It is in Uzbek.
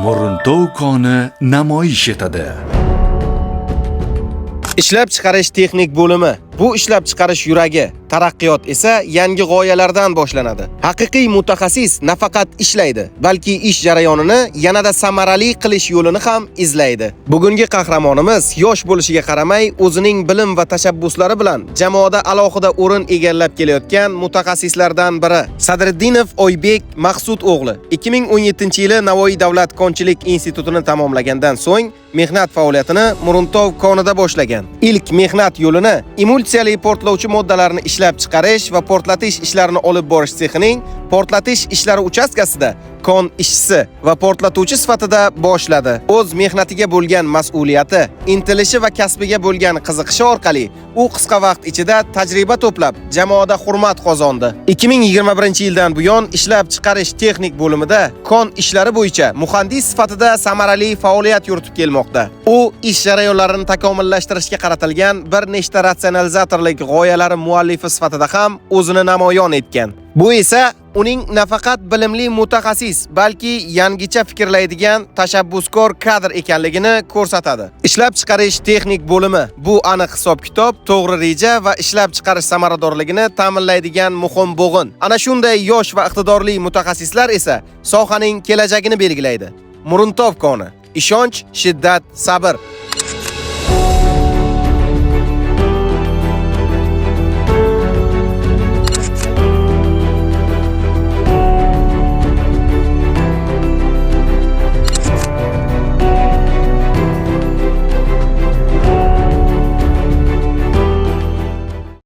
Muruntov koni namoyish etadi. Ishlab chiqarish texnik bo'limi. Bu ishlab chiqarish yuragi. Taraqqiyot esa yangi g'oyalardan boshlanadi. Haqiqiy mutaxassis nafaqat ishlaydi, balki ish jarayonini yanada samarali qilish yo'lini ham izlaydi. Bugungi qahramonimiz yosh bo'lishiga qaramay, o'zining bilim va tashabbuslari bilan jamoada alohida o'rin egallab kelayotgan mutaxassislardan biri. Sadriddinov Oybek Maqsud o'g'li 2017-yili Navoiy davlat konchilik institutini tamomlagandan so'ng mehnat faoliyatini Muruntov konida boshlagan. Ilk mehnat yo'lini emulsiyali portlovchi moddalarni ishlab chiqarish va portlatish ishlarini olib borish sexining portlatish ishlari uchastkasida kon ishchisi va portlatuvchi sifatida boshladi. O'z mehnatiga bo'lgan mas'uliyati, intilishi va kasbiga bo'lgan qiziqishi orqali u qisqa vaqt ichida tajriba to'plab, jamoada hurmat qozondi. 2021-yildan buyon ishlab chiqarish texnik bo'limida kon ishlari bo'yicha muhandis sifatida samarali faoliyat yuritib kelmoqda. U ish jarayonlarini takomillashtirishga qaratilgan bir nechta ratsionalizatorlik g'oyalari muallifi sifatida ham o'zini namoyon etgan. Bu esa uning nafaqat bilimli mutaxassis, balki yangicha fikrlaydigan tashabbuskor kadr ekanligini ko'rsatadi. Ishlab chiqarish texnik bo'limi bu aniq hisob-kitob, to'g'ri reja va ishlab chiqarish samaradorligini ta'minlaydigan muhim bo'g'in. Ana shunday yosh va iqtidorli mutaxassislar esa sohaning kelajagini belgilaydi. Muruntov koni. Ishonch, shiddat, sabr.